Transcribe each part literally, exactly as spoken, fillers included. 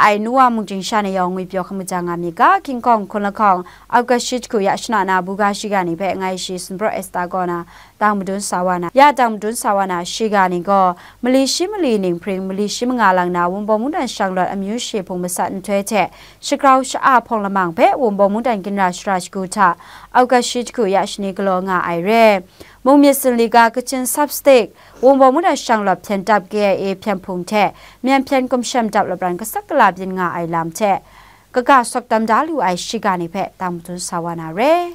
Ai nu wa mung jing sha na yawng ngwi pyaw hkam kaja nga mi ga, King Kong hkun lahkawng, August shi jahku ya shana na buga shiga ni hpe ngai shi Sumpraw Esta kaw na, tang madun sa wa na, ya tang madun sa wa na shiga ni gaw, mali shi mali ning hpring, mali shi manga lang na, Wunpawng mungdan shang lawt amyu shi hpung masat nhtoi hte, shagrau sha-a hpawng lamang hpe, Wunpawng mungdan ginra shara shagu hta, August shi jahku ya shani galaw nga ai re. Mung myit zinli ga Kachin Sub-State, Wunpawng mungdan shang lawt hpyen dap K I A hpyen hpung hte, myen hpyen gumshem dap lapran kasak kala byin nga ai lam hte, kaga sawk tam da lu ai shiga ni hpe tang madun sa wa na re.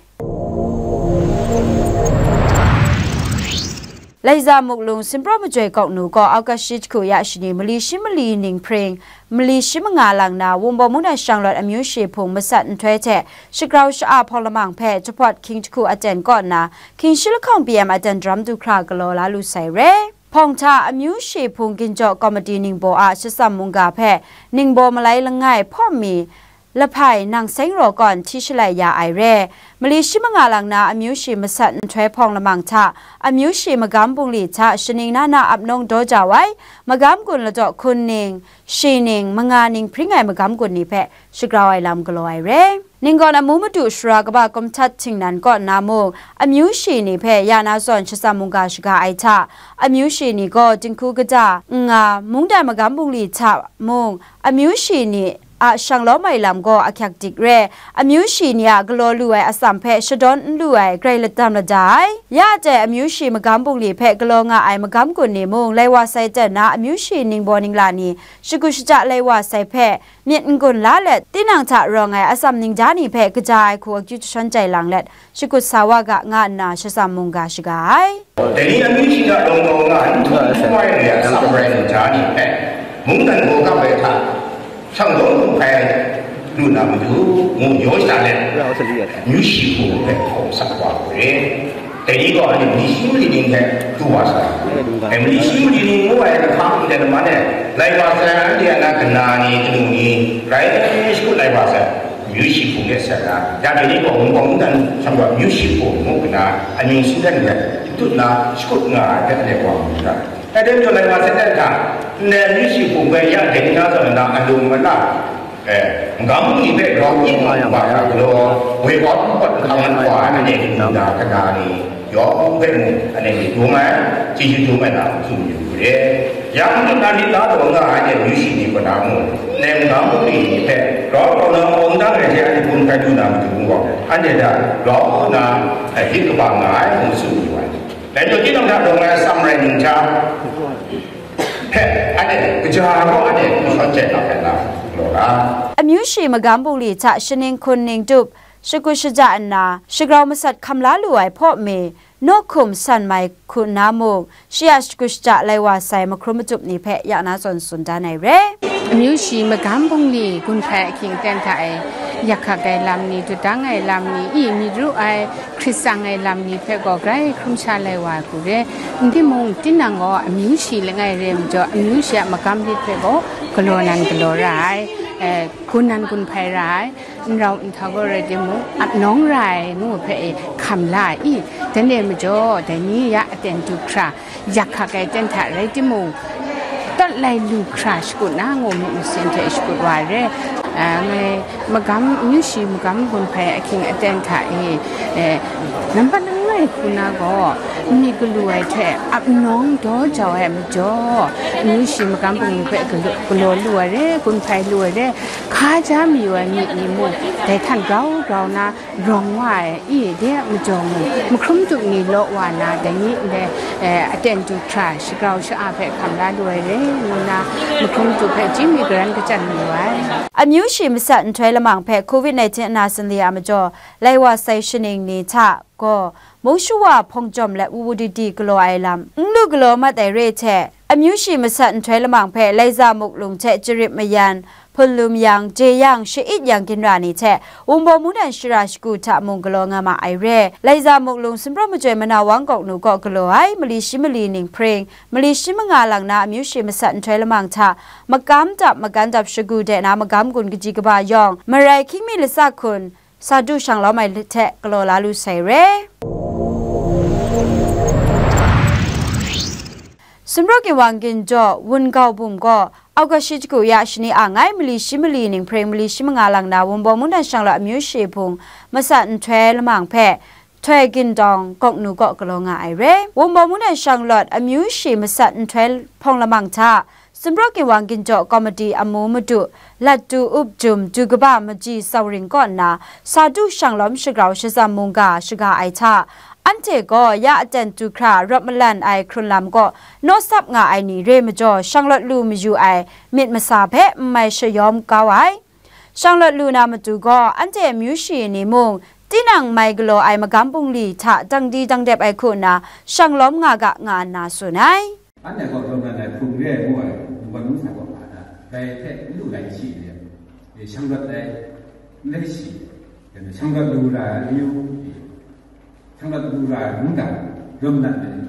Laiza Muklung Sumpraw Majoi Kawk Nu gaw August shi jahku ya shani mali shi mali ning hpring, mali shi manga lang na, Wunpawng mungdan shang lawt amyu shi hpung masat nhtoi hte, shagrau sha-a hpawng lamang hpe, jahpawt hkying jahku aten kaw nna, hkying shi lahkawng P M aten daram du hkra galaw la lu sai re. Hpawng hta amyu shi hpung ginjaw komiti ningbaw a shatsam mungga hpe ningbaw malai langai hpawm mi, lahpai nang seng raw kawn hti shalai ya ai re. Mali shi manga lang na amyu shi masat nhtoi hpawng lamang hta, amyu shi magam bungli hta shaning na na ap nawng daw jau ai, magam gun ladaw hkun ning, shi ning, manga ning hpring ai magam gun ni hpe shagrau ai lam galaw ai re. Ninggawn amu madu shara kaba kumhtat htingnan kaw nna mung, amyu shi ni hpe ya na zawn shatsam mungga shaga ai hta, amyu shi ni gaw dinghku kata n nga, mungdan magam bungli hta mung, amyu shi ni a shang lawm ai lam gaw ahkyak dik re, amyu shi ni a galaw lu ai atsam hpe shadawn n lu ai, grai ladam lada ai. Ya tai amyu shi magam bungli hpe galaw nga ai magam gun ni mung, lai wa sai ten na amyu shi ningbaw ningla ni, shagu shaja lai wa sai hpe, myit n-gun la let, tinang hta rawng ai atsam ningja ni hpe kaja ai hku akyu jashawn jai lang let, shakut sa wa ga, nga nna shatsam mungga shaga ai. Dai ni amyu shi hta rawng taw nga ai, n htum htum wa ai re ai atsam rai ningja ni hpe, mungdan gaw kap ai hta, shang lawm hkum hpai lu na matu, ngu jaw sha let, amyu shi hku hpe hkaw sak wa ai re. Dai ni gaw anhte mali shi mali ning hte du wa sai. Dai mali shi mali ning ngu ai lahkang ndai laman e, lai wa sai anhte a na kana ni, kanu ni, grai shakut lai wa sai, amyu shi hpung de sai na, ya dai ni gaw Wunpawng mungdan shang gaw amyu shi hpung ngu kana, amying singdan hte tut na shakut nga ai hpe anhte wa mu ga. Dai hte mung lai wa sai dan hta, ndai amyu shi hpung hpe ya dai ni na zawn na alung ala, E, magam bungli hpe grau yin wa ya galaw, woi kawt n kawt hkam wa ai, anhte htingnu na, kana ni yawng hpe mung, anhte myit dum ai, chyeju dum ai lam tsun yu u re. Ya n dum na myit la taw nga ai, anhte amyu shi ni kaw na mung, nang magam bungli ni hpe grau grau na mawng dang ai hte anhte gun hkrai du na matu gaw, anhte hta grau na, e, hkrit kaba nga ai, ngu tsun yu ai. Dai majaw, tinang hta rawng ai atsam rai ningja hpe, anhte kaja gaw anhte hku shawn chyai na hpe na galaw ra. Amyu shi magam bungli hta shaning hkun ning tup, shagu shaja nna, shagrau masat hkam la lu ai hpaw mi, nawk hkum san mai hku nna mung, shi a shagu shaja lai wa sai mahkrum matup ni hpe ya na zawn tsun dan ai re. Amyu shi magam bungli gun hpai ahkying aten hta e, yak hkak ai lam ni, dut dang ai lam ni, i myit ru ai, hkrit tsang ai lam ni hpe gaw grai hkrum sha lai wa ai hku re. N timung, tinang gaw amyu shi langai re ai majaw, amyu shi a magam lit hpe gaw galaw nan galaw ra ai, e, gun nan gun hpai ra ai, n rau nhtau gaw rai timung, ap nawng ra ai ngu hpe e hkam la ai i, dai ni majaw, dai ni ya aten du hkra, yak hkak ai aten hta rai timung, tawt lai lu hkra shakut na, ngu myit masin hte shakut wa ai re. A, ngai magam, amyu shi magam gun hpai ahkying aten hta e, e, nambat langai hku na gaw, myit galu ai hte ap nawng daw jau ai majaw, amyu shi magam bungli hpe galu-, galaw lu ai re, gun hpai lu ai re, hkaja mayu ai myit ni mung, dai htan grau grau na, rawng wa ai i, de a majaw mung, mahkrum tup ni law wa na, dai ni ndai, e, aten du hkra, shagrau sha-a hpe hkam la lu ai re, ngu nna, mahkrum tup hpe chyingmi garan kachyan mayu ai. Amyu shi masat nhtoi lamang hpe covid nineteen ana sanli a majaw, lai wa sai shaning ni hta gaw, mung shawa hpawng jawm let wu wu di di galaw ai lam, n lu galaw mat ai re hte, amyu shi masat nhtoi lamang hpe, Laiza Muklung hte Charip Mayan, Hpunlum yang, Jeyang, Sha-it yang ginra ni hte, Wunpawng mungdan shara shagu hta mung galaw nga ma ai re. Laiza Muklung Sumpraw Majoi Manawang Kawk Nu kaw galaw ai, mali shi mali ning hpring, mali shi manga lang na amyu shi masat nhtoi lamang hta, magam dap, magan dap shagu de na magam gun kaji kaba yawng, marai hkying mi latsa hkun, sa du shang lawm ai hte galaw la lu sai re. Sumpraw Ginwang Ginjaw Wun Gau Bum gaw August shi jahku ya shani ang ai mali shi mali ning hpring mali shi manga lang na Wunpawng Mungdan Shanglawt amyu shi hpung masat nhtoi lamang hpe Htoi Gindawng Gawknu kaw galaw nga ai re. Wunpawng Mungdan Shanglawt amyu shi masat nhtoi hpawng lamang hta, Sumpraw Ginwang Ginjaw Komiti amu madu Lat Du Up Jum Du Kaba Maji Tsawring kaw nna sa du shanglawm shagrau shazam mungga shaga ai hta, anhte gaw ya aten du hkra rawt malan ai hkrun lam kaw naw sap nga ai ni re majaw, shanglawt lu mayu ai myit masa hpe n mai shayawm kau ai. Shanglawt lu na matu gaw, anhte amyu shi ni mung, tinang mai galaw ai magam bungli hta dang di dang dep ai hku nna, shanglawm nga ga, nga nna tsun ai. Anhte gaw taw nan ai hkrung re ai ngu ai, ngu ai ngu sa gaw hpa ta, dai hte n lu lai shi re, e, shanglawt ai n lai shi, shanglawt lu ra ai amyu, e, shanglawt lu ra ai mungdan, rawt malan ai,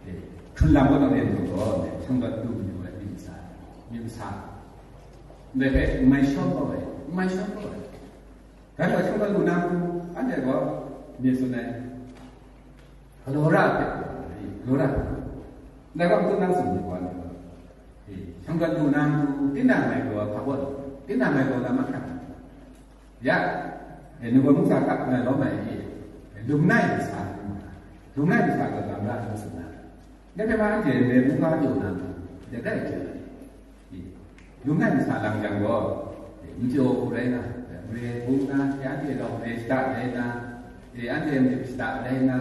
e, hkrun lam kaw na re ai gaw, shanglawt lu mayu ai myit masa, myit masa, ndai hpe n mai shawm kau ai, n mai shawm kau ai. Dai gaw shanglawt lu na matu, anhte gaw, myit tsun ai, galaw ra ai hpe, galaw ra ai hpe, ndai gaw matu na tsun myit wa ai. Shanglawt lu na matu, tinang mai galaw ai hpa gaw, tinang mai galaw na mahkra. Ya, e, ninggaw ngu sa kap na lawm ai, e, lung nai masa, lung nai masa gaw lam ra ai ngu tsun na. Dai hpe ma anhte mare mungga jaw na, dai rai jaw ai. Lung nai masa lang jang gaw, n jaw hku rai na, mare bung na, ya anhte gaw mare shada rai na, e, anhte mare shada rai na,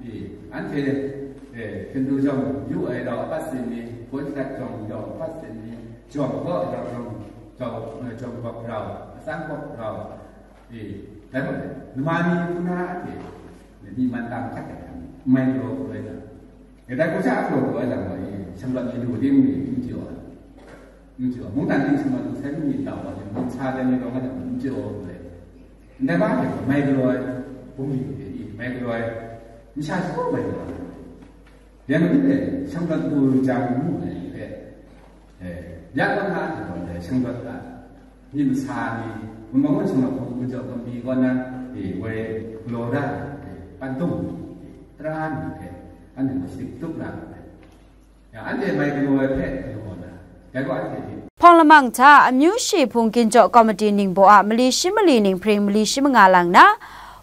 e, anhte, e, hkyen du jawng yu ai rau apat sin ni, gawn shada jawng rau apat sin ni, jawng gaw rau jawng, jawng, e, jawng bawk rau, atsang bawk rau, e, dai gaw, nama ni hku na anhte, ni man tam hkat ai hta, n mai galaw hku rai na, e, dai gaw sha a galaw gaw ai lam gaw, e, shanglawt ni lu ting ni n jaw ai. N jaw, mungdan ting shanglawt lu sai mi ni tau wa, myit sa dai ni rawng ai lam n jaw ai. Ndai ma hte gaw mai galaw ai bungli hte i, mai galaw ai masha shagu mai galaw ai. Yang ni hpe shanglawt lu jang mu ai hpe, e, ya kaw na hte gaw ndai shanglawt a myit masa ni, Wunpawng Mungdan Shanglawt hpung majaw gumhpraw kaw na, e, woi galaw ra ai, e, pandung ni, e, tara ni hpe, anhte gaw shadik tup ra ai. Ya, anhte mai galaw ai hpe galaw na, dai gaw anhte hte. Hpawng lamang hta, amyu shi hpung ginjaw komiti ningbaw a mali shi mali ning hpring mali shi manga lang na,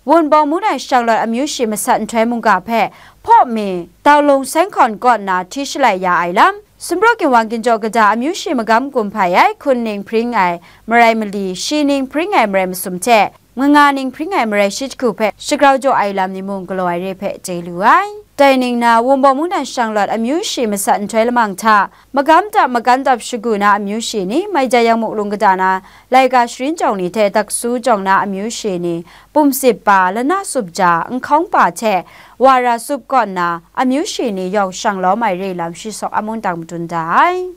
Wunpawng Mungdan Shanglawt amyu shi masat nhtoi mungga hpe, Hpaw mi, Daulung Seng Hkawn kaw nna hti shalai ya ai lam, Sumpraw Ginwang Ginjaw Kata amyu shi magam kumhpai ai, hkun ning hpring ai, marai mali, shi ning hpring ai, marai masum hte, manga ning hpring ai marai shi jahku hpe shagrau jaw ai lam ni mung galaw ai re hpe chye lu ai. Dai ning na, Wunpawng Mungdan Shanglawt amyu shi masat nhtoi lamang hta, magam dap magan dap shagu na amyu shi ni, Maija Yangmuk Lung Kata na, laika sharin jawng ni hte daksu jawng na amyu shi ni, Pumsip Pa, Lana Sup Ja, Nhkawng Pa hte Wara Sup kaw nna, amyu shi ni yawng shanglawm ai re lam shi sawk a mungdan madun da ai.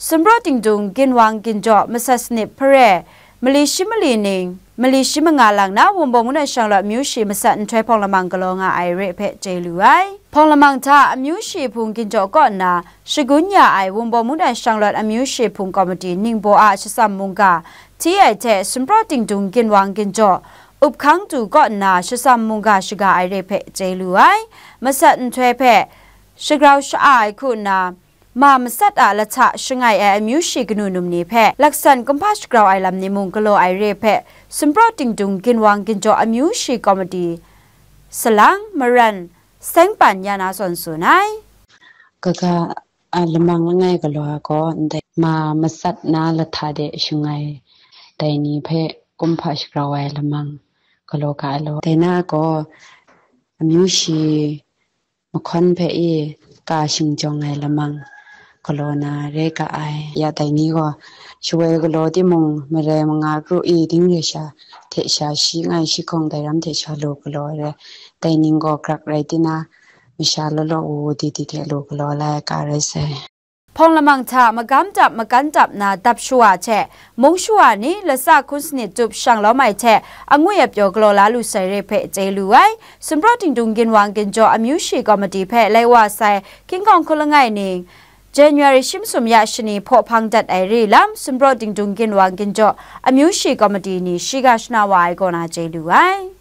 Sumpraw Tingdung Ginwang Ginjaw masat sanit hpare, mali shi mali ning, mali shi manga lang na Wunpawng Mungdan Shanglawt amyu shi masat nhtoi hpawng lamang galaw nga ai re hpe chye lu ai. Hpawng lamang hta amyu shi hpung ginjaw kaw nna shagun ya ai Wunpawng Mungdan Shanglawt amyu shi hpung komiti ningbaw a shasam mungga hti ai hte Sumpraw Tingdung Ginwang Ginjaw up hkang du kaw nna shasam mungga shaga ai re hpe chye lu ai. Masat nhtoi hpe shagrau sha-a ai hku nna, ma masat a lahta shangai ai amyu shi kanu num ni hpe laksan kumhpa shagrau ai lam ni mung galaw ai re hpe, Sumpraw Tingdung Ginwang Ginjaw amyu shi komiti salang maran Seng Pan Ya Na Zawn tsun ai. Kaga, a, lamang langai galaw ai gaw, ndai ma masat na lahta de shangai dai ni hpe kumhpa shagrau ai lamang galaw ga ai law. Dai na gaw, amyu shi mahkawn hpe i ka shingjawng ai lamang galaw na re ga ai. Ya dai ni gaw, shawoi galaw timung, marai manga kru i ding re sha hte sha shi ngai shi hkawng dai ram hte sha lu galaw ai re. Dai ning gaw grak rai tina, masha law law wu wu di di hte lu galaw lai ai ga rai sai. Hpawng lamang hta magam dap magan dap na dap shawa hte mung shawa ni latsa hkun sanit tup shanglawm ai hte angwi apyaw galaw la lu sai re hpe chye lu ai. Sumpraw Tingdung Ginwang Ginjaw amyu shi komiti hpe lai wa sai King Kong Hkun Langai ning January shi masum ya shani hpaw hpang dat ai re lam Sumpraw Tingdung Ginwang Ginjaw amyu shi komiti ni shiga shana wa ai kaw na chye lu ai.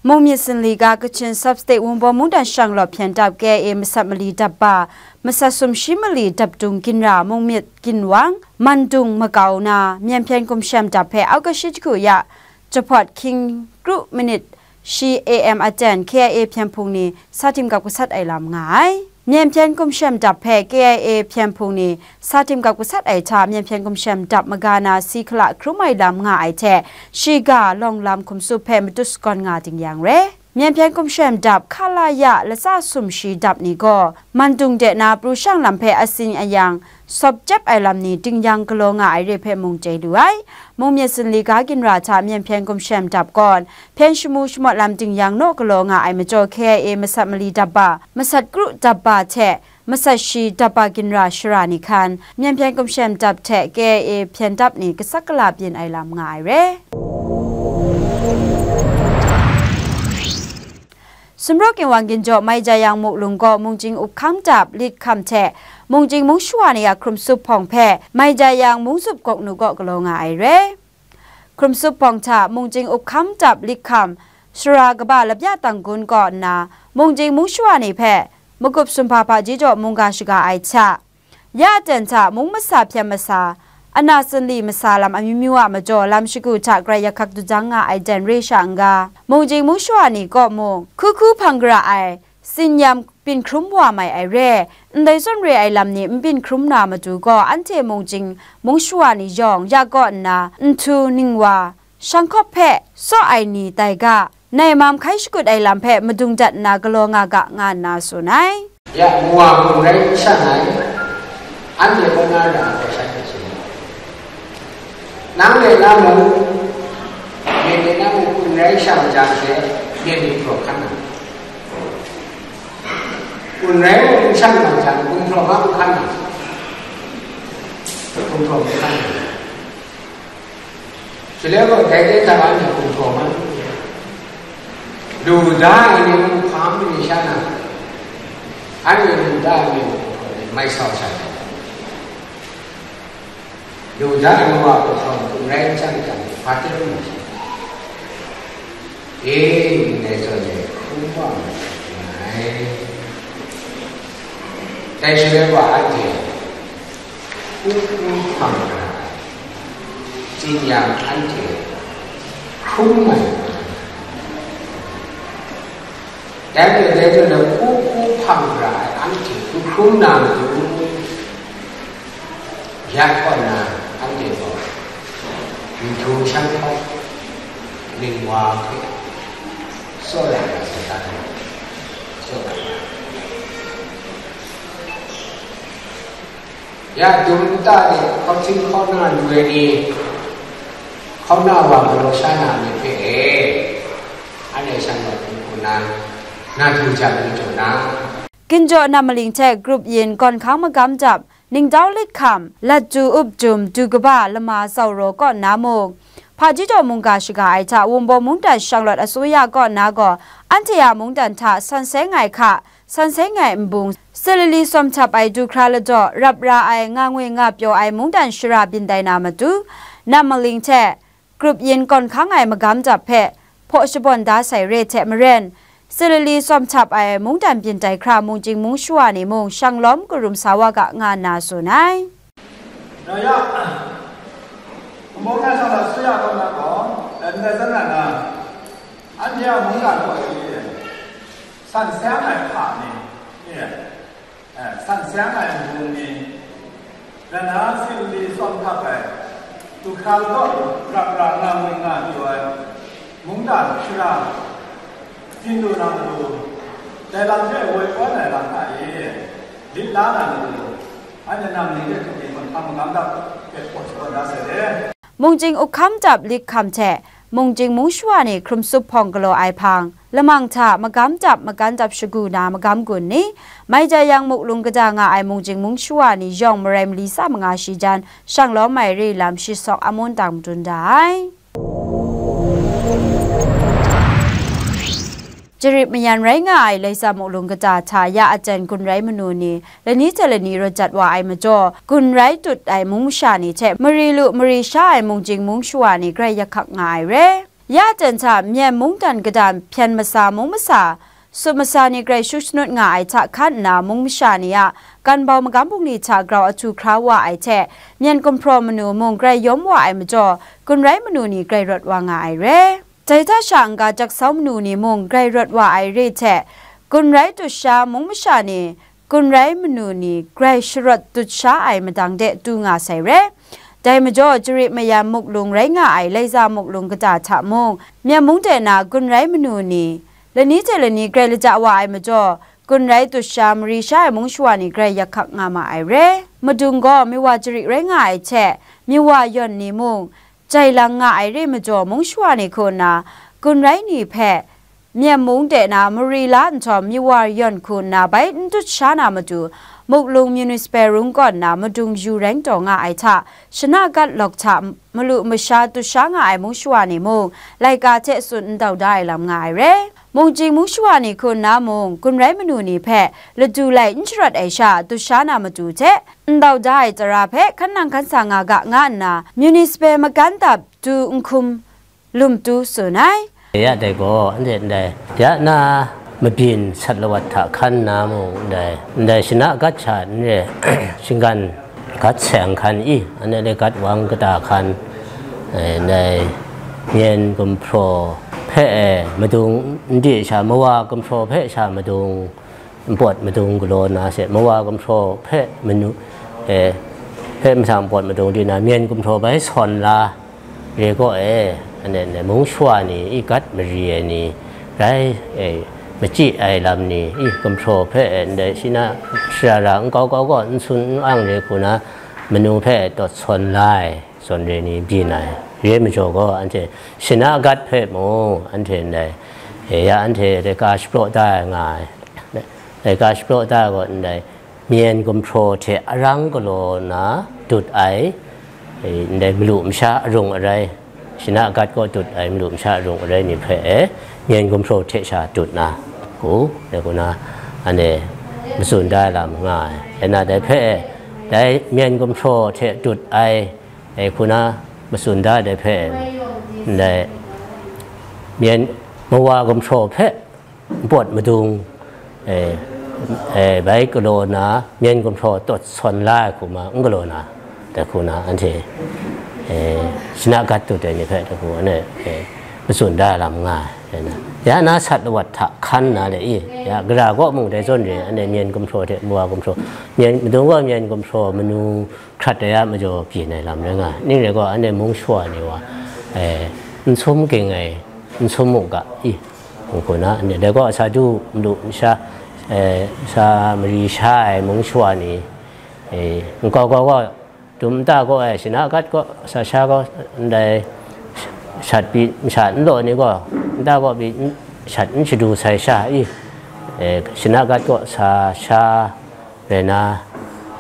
Mung myit zinli ga Kachin Sub-State Wunpawng Mungdan Shanglawt hpyen dap K I A masat mali dap ba, masat sumshi mali dap dung ginra Mung myit ginwang, Mandung makau na, Myen hpyen gumshem dap hpe August shi jahku ya, jahpawt hkying kru minit shi A M aten K I A hpyen hpung ni sa tim gap gasat ai lam nga ai. Myen hpyen gumshem dap hpe K I A hpyen hpung ni sa tim gap gasat ai hta, Myen hpyen gumshem dap maga na si hkala hkrum ai lam nga ai hte, shiga lawng lam hkum tsup hpe matut sagawn nga ding yang re. Myen hpyen gumshem dap hkala ya latsa sumshi dap ni gaw, Mandung de na pru shang lam hpe atsin ayang, sawp jep ai lam ni ding yang galaw nga ai re hpe mung chye lu ai. Mung myit zinli ga ginra hta Myen hpyen gumshem dap gawn, hpyen shamu shamawt lam ding yang naw galaw nga ai majaw, K I A masat mali dap ba, masat kru dap ba hte masat shi dap ba ginra shara ni hkan, Myen hpyen gumshem dap hte K I A hpyen dap ni kasak kala byin ai lam nga ai re. Sumraw Ginwang Ginjaw Mai Jayang Muklung gaw Mungchying Up Hkam Dap lit hkam hte Mungchying Mung Shawa ni a hkrum tsup hpawng hpe Mai Jayang Mungzup Gawk Nu kaw galaw nga ai re. Hkrum tsup hpawng hta Mungchying Up Hkam Dap lit hkam, Sara Kaba Lapya Tanggun kaw nna Mungchying Mung Shawa ni hpe Magup Sumhpa Hpaji Jaw mungga shaga ai hta, ya aten hta mung masa hpyen masa, ana zinli masa lam amyu myu a majaw lam shagu hta grai yahkak dujang nga ai jan re sha n-ga, Mungchying Mung Shawa ni kaw mung, hku hku hpang gara ai, tsin yam byin hkrum wa mai ai re, ndai zawn re ai lam ni n byin hkrum na matu gaw, anhte Mungchying Mung Shawa ni yawng ya kaw nna, nhtu ningwa, shang hkawp hpe saw ai ni tai ga, nai mam hkai shakut ai lam hpe madung dat nna galaw nga ga, nga nna tsun ai. Ya, Muwa kun rai n shang ai, anhte kaw na ra ai hkoi sha hte shin. Nang de na mung, myen de na mung kun rai shang jang she, myen ni hpraw hkan na. Kun rai mung n shang jang jang, kun hpraw nga n hkan na. Kun hpraw n hkan na. Shaloi gaw, dai de hta anhte hkum hkawm ai. Lu da ai ni mung hpa mi ni sha na, anhte lu da ai ni mung hkawm ai, mai sau sha ai. Lu da ai wa hkawm hkum rai n chyang chyang, hpa teng lu sha. E, ndai zawn e hkrum wa ai. Dai shaloi wa anhte hkrum hkrum hpang ai. Tsin yang anhte hkrum ai. Dai hpe dai zawn e hku hku hpang ra ai anhte hku hkrum na matu, ya kaw na anhte gaw, nhtu shang hkawp, ningwa hpe, tsawra ai sa ta, tsawra ai. Ya dum nta de hkawhtin hkaw na lu ai ni, hkaw na wa galaw sha na myit hpe e, anhte shan wa hpung hku na, na htung jang ni jaw na. Ginjaw nam maling hte grup yin gawn hkang magam dap, ningdau lit hkam, lat du up dum du kaba lama zauraw kaw nna mung, Hpaji Jaw mungga shaga ai hta Wunpawng Mungdan Shanglawt Asuya kaw nna gaw, anhte a mungdan hta san seng ai hka, san seng ai nbung, silili sawm htap ai du hkra ladaw, rap ra ai, nga ngwi nga pyaw ai mungdan shara byin tai na matu, nam maling hte grup yin gawn hkang ai magam dap hpe hpaw shabawn da sai re hte maren, silili sawm htap ai mungdan byin tai hkra Mungchying Mung Shawa ni mung shang lawm karum sa wa ga, nga nna tsun ai. Dai ya, Wunpawng Mungdan Shanglawt Asuya kaw na gaw, dai ndai zawn na, anhte a mungdan gaw shi, san seng ai hka ni, e, e, san seng ai nbung ni, rai nna silili sawm htap ai, du hkra ladaw, rap ra nga ngwi nga pyaw ai, mungdan shara, byin lu na matu, dai lam hpe woi kau ai lam hta e, lit la na matu, anhte nam ni hte hkrit ni gawn hkang magam dap hpe hpaw shabawn da sai re. Mungchying Up Hkam Dap lit hkam hte Mungchying Mung Shawa ni hkrum tsup hpawng galaw ai hpang, lamang hta magam dap, magan dap shagu na magam gun ni, Mai Jayang Muklung kata nga ai Mungchying Mung Shawa ni yawng marai mali tsa manga shi jan shang lawm ai re lam shi sawk amun dang madun da ai. Jarit mayan rai nga ai Laisa Muklung kata hta ya aten gun rai manu ni, lani hte lani rawt jat wa ai majaw, gun rai tut ai mung masha ni hte mari lu mari sha ai Mungchying Mung Shawa ni grai yahkak nga ai re. Ya ten hta Myen mungdan kadan hpyen masa mung masa, sut masa ni grai shu shanut nga ai hta hkan nna, mung masha ni a ganbau magam bungli hta grau ahtu hkra wa ai hte, Myen gumhpraw manu mung grai yawm wa ai majaw, gun rai manu ni grai rawt wa nga ai re. Dai hta sha n-ga jaksau manu ni mung grai rawt wa ai re hte, gun rai dut sha mung masha ni, gun rai manu ni grai sharawt dut sha ai madang de tu nga sai re. Dai majaw, jarit mayan muklung rai nga ai Laiza muklung kata hta mung, Myen mung de na gun rai manu ni, lani hte lani grai laja wa ai majaw, gun rai dut sha mari sha ai mung shawa ni grai yak hkak nga ma ai re. Madung gaw miwa jarit rai nga ai hte, miwa yawn ni mung, jai lang nga ai re majaw, mung shawa ni hku nna, gun rai ni hpe, Myen mung de na mari la nhtawm, miwa yawn hku nna bai n dut sha na matu, Muklung Municipal Rungkawn na madung yu reng taw nga ai hta, shana gat lawk hta malu masha dut sha nga ai mung shawa ni mung, laika hte tsun ndau da ai lam nga ai re. Mungchying mung shawa ni hku nna mung, gun rai manu ni hpe ladu lai n sharawt ai sha dut sha na matu hte, ndau da ai tara hpe hkan nang hkan sa nga ga, nga nna, Municipal magan dap du n hkum, lum tu tsun ai. Ya dai gaw, anhte ndai, ya na mabyin sat lawat hta hkan nna mung, ndai, ndai shana gat sha n re, shinggan gat seng hkan i, anhte le gat wang kata hkan, eh, ndai Myen gumhpraw hpe, eh, madung n de sha, mawa gumhpraw hpe sha madung, npawt madung galaw na se, mawa gumhpraw hpe manu, eh, hpe mahtang npawt madung di na, Myen gumhpraw bai sawn la re gaw e, ane, ane, mung shawa ni, i gat mari ai ni, rai, eh, machyi ai lam ni, i gumhpraw hpe, eh, ndai shana shara ra nkau kau gaw n sun n ang re hku na, manu hpe tawt sawn la ai zawn re ni byin ai. Re majaw gaw, anhte shana gat hpe mung, anhte ndai, eh, ya anhte laika shapraw da ai nga ai. Laika shapraw da ai gaw ndai, Myen gumhpraw hte arang galaw na dut ai, eh, ndai malu masha arung arai, shana gat kaw dut ai malu masha arung arai ni hpe, eh, Myen gumhpraw hte sha dut na, ku, dai ku na, ane, matsun da ai lam nga ai. Dai na dai hpe, dai Myen gumhpraw hte dut ai, eh, hku na, matsun da ai dai hpe, ndai, Myen, mawa gumhpraw hpe, npawt madung, eh, eh, bai galaw na, Myen gumhpraw tawt sawn la ai hku ma, n galaw na, dai hku na, anhte, eh, shana gat dut ai ni hpe, dai hku, ane, eh, matsun da ai lam nga ai, dai na. Ya na sat lawat hta hkan nna le i, ya gara kaw mung dai zawn re, ane Myen gumhpraw hte mawa gumhpraw, Myen, madung gaw Myen gumhpraw manu, hkrat ai a majaw byin ai lam rai nga ai. Ning rai gaw, anhte mung shawa ni wa, eh, n sum ging ai, n sum mu ga i, ngu hku na, anhte dai gaw sa du malu masha, eh, sa mari sha ai mung shawa ni, eh, nkau kau gaw, dum nta gaw ai, shana gat gaw, sa sha gaw, ndai shat pyi masha n law ni gaw, nta gaw pyi n, shat n shadu sai sha i, eh, shana gat gaw sa sha, rai na,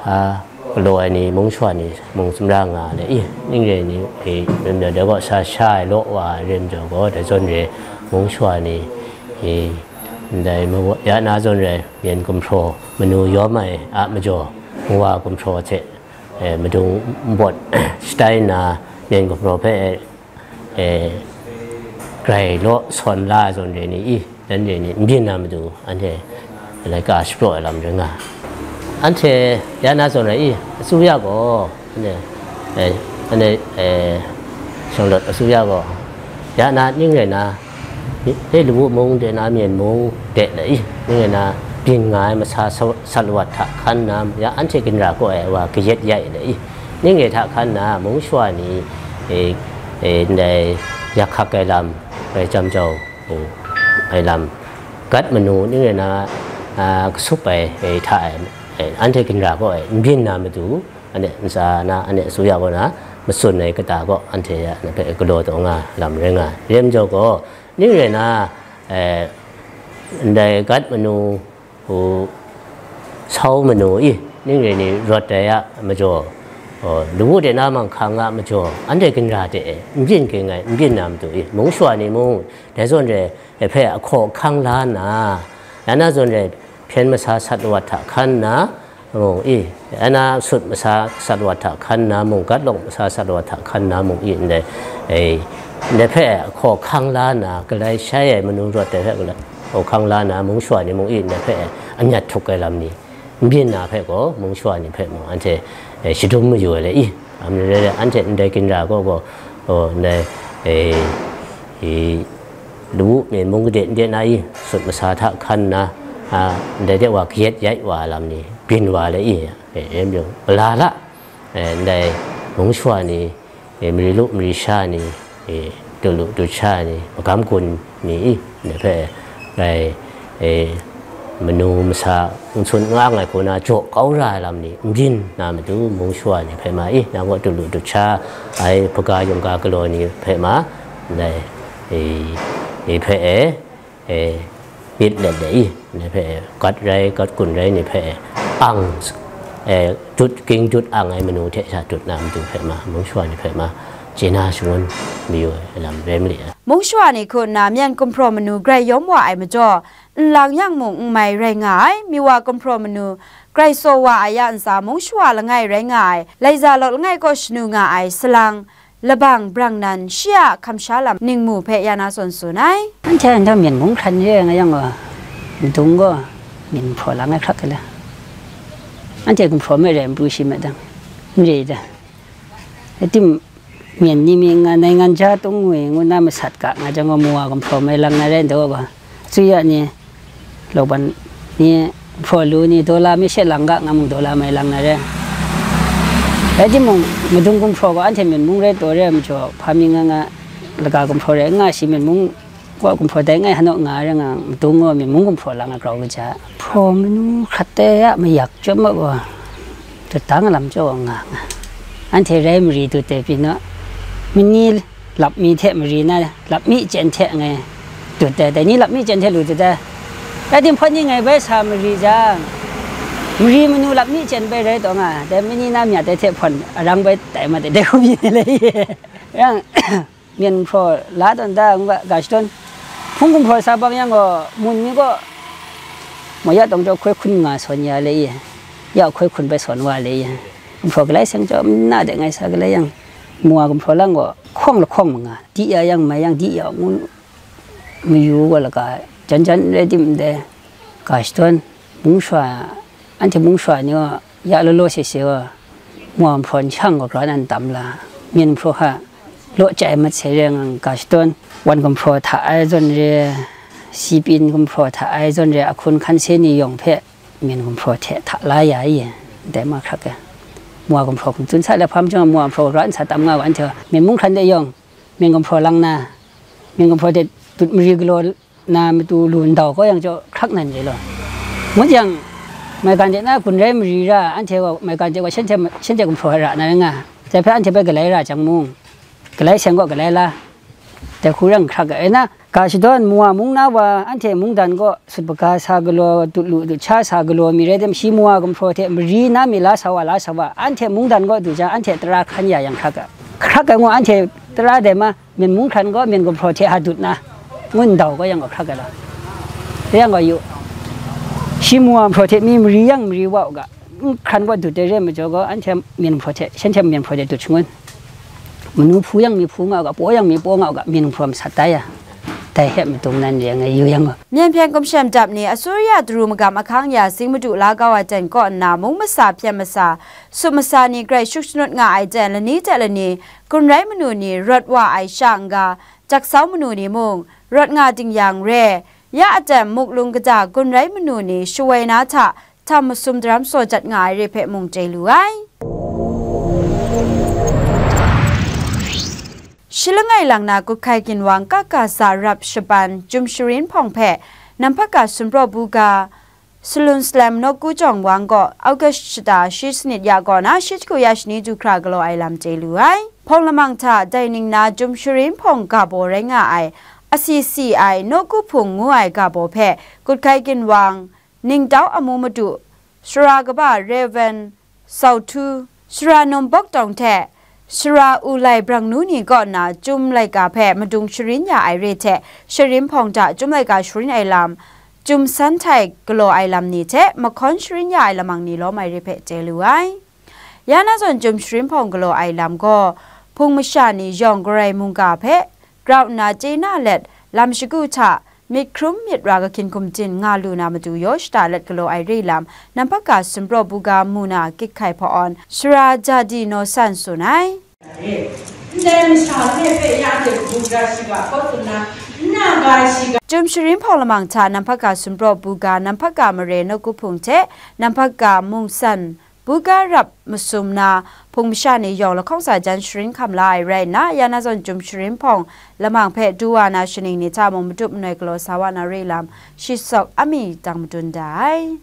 a, galaw ai ni, mung shawa ni, mung sumra nga ai le, i, ning re ni, e, rim jaw, dai gaw sa sha ai law wa ai rim jaw gaw, dai zawn re, mung shawa ni, e, ndai mawa, ya na zawn re, Myen gumhpraw, manu yawm ai a majaw, mawa gumhpraw hte, e, madung npawt shatai nna, Myen gumhpraw hpe, e, grai law sawn la ai zawn re ni i, dan re ni, n byin na matu, anhte laika shapraw ai lam rai nga ai. Anhte ya na zawn rai i, asuya gaw, anhte, e, anhte, e, shanglawt asuya gaw, ya na ning rai na, e, lawu mung de na, Myen mung de na i, ning rai na, byin nga ai masa sa-, sat lawat hta hkan na, ya anhte ginra kaw ai wa kayat ya i le i, ning re hta hkan na, mung shawa ni, e, e, ndai yak hkak ai lam, rai jam jau, e, ai lam, gat manu ning re na, a, kasup ai, e, hta e, e, anhte ginra kaw e, n byin na matu, ane ntsa na, ane asuya kaw na, matsun ai kata kaw, anhte ya na hpe galaw taw nga lam rai nga ai. Rai majaw gaw, ning re na, e, ndai gat manu, u, sau manu i, ning re ni rawt ai a majaw, o, lawu de na manghkang a majaw, anhte ginra de e, n byin ging ai, n byin na matu i, mung shawa ni mung, dai zawn re, e hpe ahkaw ahkang la nna, ya na zawn re, hpyen masa sat lawat hta hkan nna, mung i, ya na sut masa sat lawat hta hkan nna mung, gat lawk masa sat lawat hta hkan nna mung i, ndai, e, Ndai hpe hkaw hkang la nna, galai shai ai manu rawt ai hpe galai hkaw hkang la nna, mung shawa ni mung i ndai hpe amyat htuk ai lam ni, n byin na hpe gaw, mung shawa ni hpe mung anhte, eh, shadum mayu ai le i, amare re, anhte ndai ginra gaw gaw, oh, ndai, eh, i, lawu myen mung gade nde na i, sut masa hta hkan nna, a, ndai de wa kayat yait wa ai lam ni, byin wa le i, eh, rai myit, malala, eh, ndai mung shawa ni, eh, mari lu mari sha ni, eh, du lu du sha ni, magam gun ni i, ndai hpe, dai, eh, manu masa n sun n ang ai hku na jaw kau ra ai lam ni n byin na matu, mung shawa ni hpe ma i, nang kaw du lu du sha ai hpaga yungga galaw ni hpe ma, ndai, eh, eh, hpe e, e, myit let let i, ndai hpe gat rai, gat gun rai ni hpe ang, e, dut, ging dut ang ai manu hte sha dut na matu hpe ma, mung shawa ni hpe ma, chye na shangun mayu ai lam rai ma li ai. Mung shawa ni hku nna myen gumhpraw manu grai yawm wa ai majaw, nlang yang mung n mai rai nga ai, miwa gumhpraw manu grai tsaw wa ai ya ntsa mung shawa langai rai nga ai, Laiza Lawt langai kaw shanu nga ai salang, labang brang nan shi a hkamsha lam ningmu hpe ya na zawn tsun ai. Anhte a nhtawm myen mung hkran re nga yang gaw, ndung gaw myen hpraw lang ai hkrak ga le. Anhte gumhpraw me re, npru shi me dang, n re da. Rai tim, myen ni mi nga, naingan ja tung ngwi ngu na masat ga nga jang gaw, mawa gumhpraw mai lang na rai ndaw gaw, Tsui ya ni, Lawban ni, hpraw lu ni, daw la mi she lang ga, nga mung daw la mai lang na re. Rai timung, madung gumhpraw gaw anhte myen mung rai taw re ai majaw, hpa mi nga nga, laga gumhpraw rai nga shi, myen mung gaw gumhpraw dai ngai hanaw nga re nga, madung gaw myen mung gumhpraw lang ai grau kaja. Hpraw manu hkrat tai a mayak chyawm a gaw, dut dang a lam chyawm nga nga. Anhte rai mari dut ai pyi naw, mani lap mi hte mari na, lap mi chyen hte ngai dut ai, dai ni lap mi chyen hte lu dut ai. Rai tim, hpawt ni ngai bai sa mari jang, mari manu lap mi chyen bai rai taw nga, dai mani na myat ai hte hpawn arang bai tai mat ai, dai hku mi ni le. Yang, myen hpraw la tawn da, ngu ga, ga shadawn. Hpung gumhpraw sa bang yang gaw, mun mi gaw, maw ya tawng jaw hkoi hkun nga sawn ya le i, ya hkoi hkun bai sawn wa le i. Gumhpraw galai seng jaw, nna de ngai sa galai yang, mawa gumhpraw lang gaw, hkawng lahkawng manga, di ya yang mai yang, di ya ngu, mayu wa laga, jan jan rai tim ndai, ga shadawn, mung shawa, anhte mung shawa ni gaw, ya law law se se gaw, mawa gumhpraw n shang gaw, grau nan tam la, myen gumhpraw hka, law chyai mat sai re ngang, ga shadawn, wan gumhpraw hta ai zawn re, sipin gumhpraw hta ai zawn re, ahkun hkan se ni yawng hpe, myen gumhpraw hte hta la ya i, ndai ma hkrak ai. Mawa gumhpraw hkum tsun sa le hpa majaw, mawa gumhpraw grau n sa tam nga wa, anhte myen mung hkran de yawng, myen gumhpraw lang na, myen gumhpraw hte dut mari galaw na matu lu ndau kau yang jaw hkrak nan re law. Ngut yang, maigan de na gun rai mari ra, anhte gaw maigan de gaw shanhte, shanhte gumhpraw ra na rai nga, dai hpe anhte bai galai ra jang mung, galai seng gaw galai la, dai hku rang hkrak ai na, ga shadawn mawa mung na wa, anhte mungdan gaw sut hpaga sa galaw, dut lu dut sha sa galaw mi rai tim, shi mawa gumhpraw hte mari na mi la sa wa, la sa wa, anhte mungdan gaw du jang, anhte tara hkan ya yang hkrak ai. Hkrak ai ngu, anhte tara dai ma, myen mung hkran gaw myen gumhpraw hte ha dut na, ngun ndau gaw yang gaw hkrak ai law. Dai yang gaw yu, shi mawa gumhpraw hte mi mari yang mari wa u ga, n hkran gaw dut ai re majaw gaw, anhte myen gumhpraw hte, shanhte myen gumhpraw hte dut shangun. Manu hpu yang mi hpu nga u ga, paw yang mi paw nga u ga, myen gumhpraw masat da ya. Dai hpe madung nan re nga yu yang gaw. Myen hpyen gumshem dap ni, Asuriya daru magam ahkang ya sing madu la kau ai ten kaw nna, mung masa hpyen masa, sup masa ni grai shut shanut nga ai ten lani hte lani, gun rai manu ni rawt wa ai sha n-ga, jak sau manu ni mung, rawt nga ding yang re, ya aten muklung kata gun rai manu ni shawoi na hta, htam masum daram saw jat nga ai re hpe mung chye lu ai. Shi langai lang na Kutkai Ginwang K K S rap shaban Jum Sharin Hpawng hpe Namhpaka Sumpraw Buga Salun Slem Nawku Jawng Wang gaw August shata shi sanit ya kaw na shi hku ya shani du hkra galaw ai lam chye lu ai. Hpawng lamang hta dai ning na Jum Sharin Hpawng ga baw rai nga ai, asi si ai Nawku Hpung ngu ai ga baw hpe Kutkai Ginwang Ningtau Amu Madu, Sara kaba Rev. Sau Htu, Sara Num Bawk Tawng hte Sara U Lai Brang Nu ni kaw nna Chyum laika hpe madung sharin ya ai re hte, Sharin Hpawng hta Chyum laika sharin ai lam, Chyum San Htai galaw ai lam ni hte mahkawn sharin ya ai lamang ni lawm ai re hpe chye lu ai. Ya na zawn Chyum Sharin Hpawng galaw ai lam gaw, Hpung masha ni yawng garai mungga hpe grau nna chye na let, lam shagu hta myit hkrum myit ra kahkyin hkum jin nga lu na matu yaw shada let galaw ai re lam, Namhpaka Sumpraw Buga mu na Kik Hkai Hpawn Sara Jadi Naw San tsun ai. Ndai masha langai hpe ya hte buga shiga hkaw tsun na, nna ga shiga. Jum Sharin Hpawng lamang hta Namhpaka Sumpraw Buga, Namhpaka Mare Nawku Hpung hte Namhpaka Mung San Buga rap masum na hpung masha ni yawng lahkawng sa jan sharin hkam la ai rai nna, ya na zawn Jum Sharin Hpawng lamang hpe du wa na shaning ni hta mung matup manoi galaw sa wa na re lam, shi sawk a mi dang madun da ai.